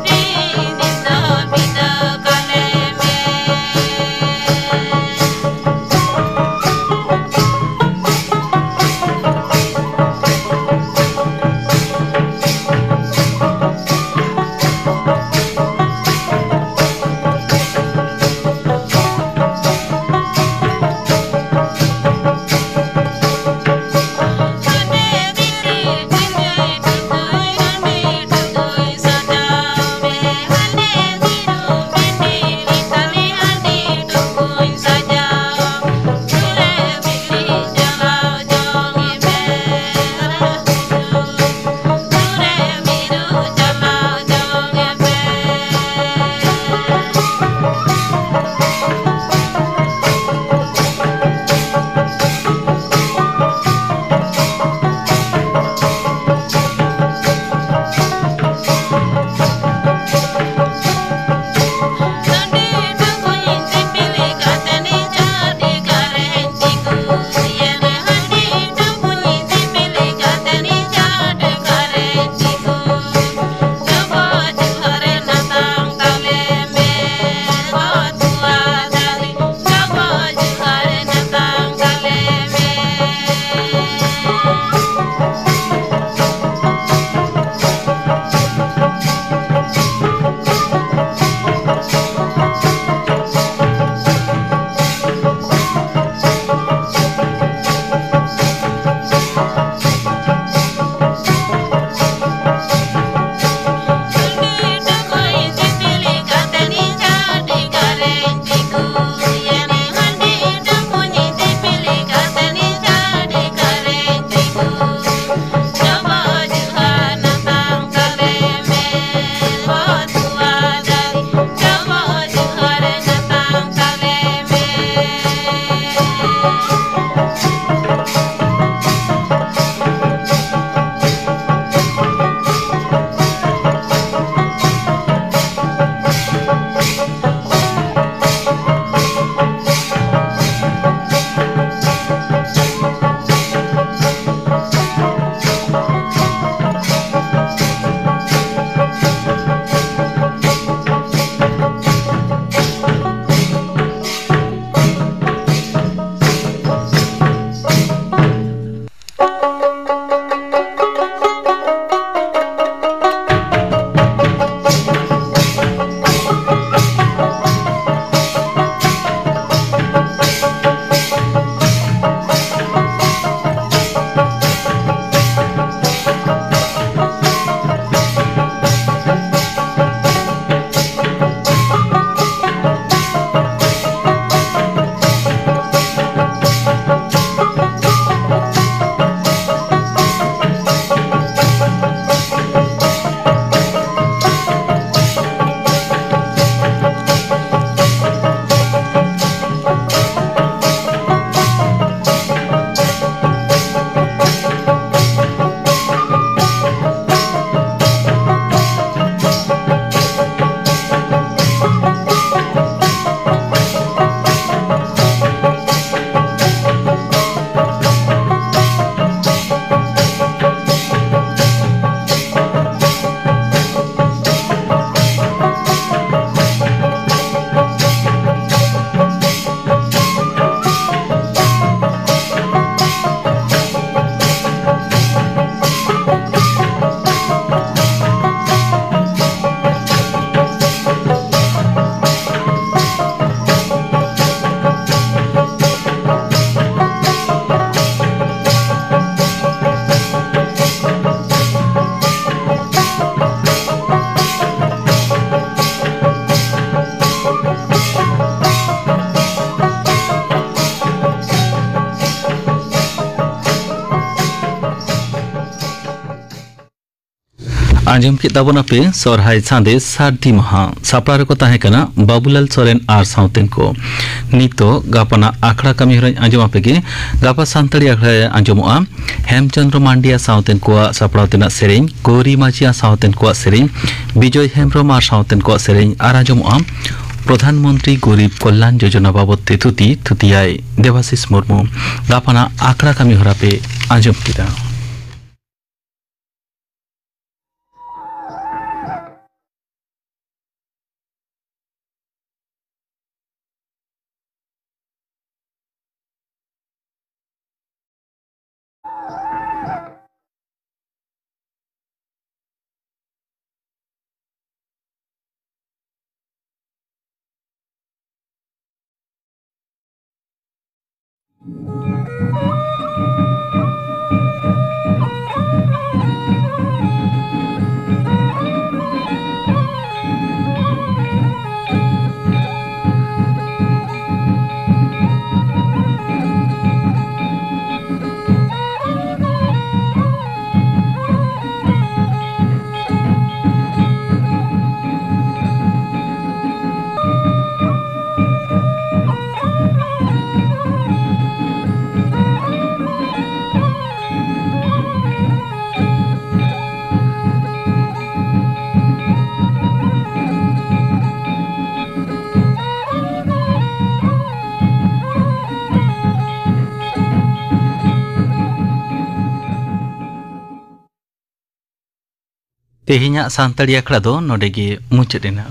ᱫᱤᱱ ᱫᱚ ᱵᱤᱫᱟᱹ ᱠᱟᱞᱮ ᱢᱮ᱾ ᱟᱸᱡᱚᱢ ᱠᱮᱫ ᱛᱟᱵᱚᱱᱟᱯᱮ ᱥᱚᱨᱦᱟᱭ ᱥᱟᱸᱫᱮᱥ ᱥᱟᱹᱨᱫᱤ ᱢᱟᱦᱟ᱾ ᱥᱟᱯᱲᱟᱣ ᱨᱮᱠᱚ ᱛᱟᱦᱮᱸ ᱠᱟᱱᱟ ᱵᱟᱵᱩᱞᱟᱞ ᱥᱚᱨᱮᱱ ᱟᱨ ᱥᱟᱶᱛᱮᱱ ᱠᱚ᱾ ᱱᱤᱛᱚᱜ ᱜᱟᱯᱟᱱᱟᱜ ᱟᱠᱷᱲᱟ ᱠᱟᱹᱢᱤ ᱦᱚᱨᱟᱧ ᱟᱸᱡᱚᱢ ᱟᱯᱮ ᱜᱮ᱾ ᱜᱟᱯᱟ ᱥᱟᱱᱛᱟᱲᱤ ᱟᱠᱷᱲᱟ ᱨᱮ ᱟᱸᱡᱚᱢᱚᱜᱼᱟ ᱦᱮᱢᱪᱚᱸᱫᱽᱨᱚ ᱢᱟᱱᱰᱤᱭᱟ ᱥᱟᱶᱛᱮᱱ ᱠᱚᱣᱟᱜ ᱥᱟᱯᱲᱟᱣ ᱛᱮᱱᱟᱜ ᱥᱮᱨᱮᱧ, ᱜᱳᱨᱤ ᱢᱟᱹᱡᱷᱤᱭᱟ ᱥᱟᱶᱛᱮᱱ ᱠᱚᱣᱟᱜ ᱥᱮᱨᱮᱧ, ᱵᱤᱡᱚᱭ ᱦᱮᱢᱵᱽᱨᱚᱢ ᱟᱨ ᱥᱟᱶᱛᱮᱱ ᱠᱚᱣᱟᱜ ᱥᱮᱨᱮᱧ, ᱟᱨ ᱟᱸᱡᱚᱢᱚᱜᱼᱟ ᱯᱨᱚᱫᱷᱟᱱ ᱢᱚᱱᱛᱨᱤ ᱜᱚᱨᱤᱵᱽ ᱠᱚᱞᱭᱟᱱ ᱡᱳᱡᱚᱱᱟ ᱵᱟᱵᱚᱫ ᱛᱮ ᱛᱷᱩᱛᱤ, ᱛᱷᱩᱛᱤᱭᱟᱭ ᱫᱮᱵᱟᱥᱤᱥ ᱢᱩᱨᱢᱩ᱾ ᱜᱟᱯᱟᱱᱟᱜ ᱟᱠᱷᱲᱟ ᱠᱟᱹᱢᱤ ᱦᱚᱨᱟ ᱯᱮ ᱟᱸᱡᱚᱢ ᱠᱮᱫᱟ᱾ ᱛᱮᱦᱮᱧᱟᱜ ᱥᱟᱱᱛᱟᱲᱤ ᱟᱠᱷᱲᱟ ᱫᱚ ᱱᱚᱰᱮ ᱜᱮ ᱢᱩᱪᱟᱹᱫ ᱮᱱᱟ᱾